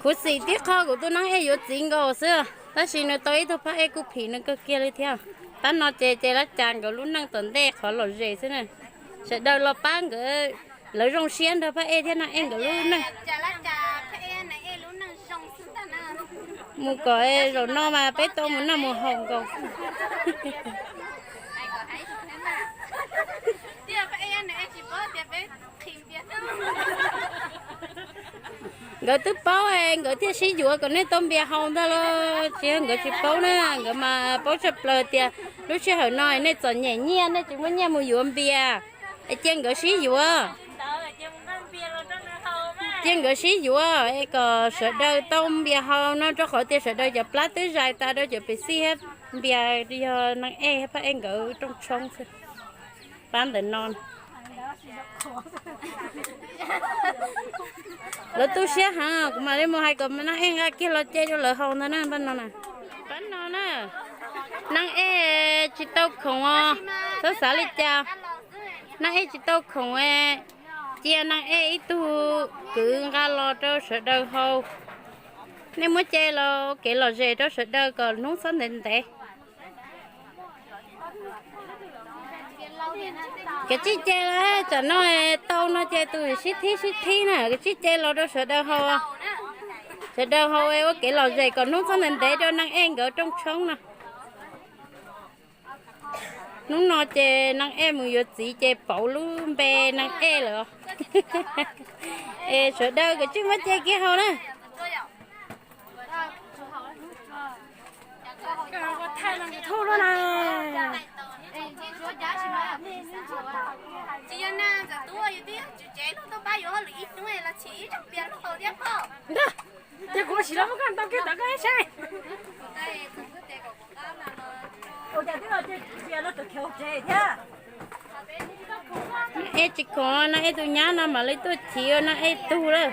Khuv xim tib qho kuv tus neeb ej yuav txiv nkaus xwb, tab sis nws tau ib tug phab ej kuj phim nws kawg kiag li thiab. Pab no ces ces lab cas nkawd lub neej tom ntej qhov lom zem xwb na. Sawv daws los pab nkawd, lawv zoo siab nrog phab ej thiab neeb ej nkawd lub neej. Mus kom zaum no mas peb tau mus noj mus haus nkaus. Nkawd twb paub es nkawd thiaj sib yuav kom nej tau npias haus ntag los tsis yog nkawd tsis paub na, nkawd mas paub tshaj plaws tias lub sij hawm no nej txom nyem nyiaj nej tsis muaj nyiaj mus yuav npias, es cia nkawd sib yuav. Cia nkawd sib yuav es kom sawv daws tau npias haus no, rau qhov tias sawv daws cov plab twb zais tas rau cov pes xij thiab, npias yog neeb ej phab ej nkawd rooj tshoob xwb. Pab ntawm no lawv tu siab heev, kuv mam li mus hais kom neeb ej nqa kiag los ce rau lawv haus ntag na. Pab no na, pab no na, neeb ej tsis tau khoom os, txhob xav li cas. Neeb ej tsis tau khoom, cia neeb ej ib tug kwv nqa los rau sawv daws haus. Nej muab ce los kev lom zem rau sawv daws kom hnub txhob ntev ntev. Kav tsij ce los, tsam no tau no ces tus sib thib sib thib na, kav tsij ce los rau sawv daws haus. Sawv daws haus es ua kev lom zem kom hnub txhob ntev ntev rau neeb ej nkawd rooj tshoob no. Hnub no ces neeb ej mus yuav txiv ces pauv lub npe neeb ej lawm. Es sawv daws kav tsij muab ce kiag haus na. Ces kuv sim los muab koj ntau kiag ntawd koj ib saib. Neeb ej tsis khoom, neeb ej tus nyab no mam li tuaj chiv neeb ej tug lawm.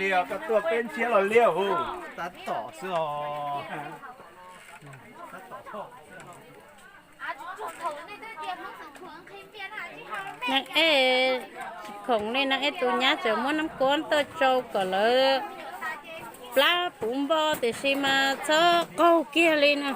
Li koj tuaj peb nrhiav los liaj hu, tab tom xwb os. Neeb ej tsis khoom li, neeb ej tus nyab tseem muab nab kuab tuaj tsau kom lawv plab puv npo tiam sis mas txhob qaug kiag li na.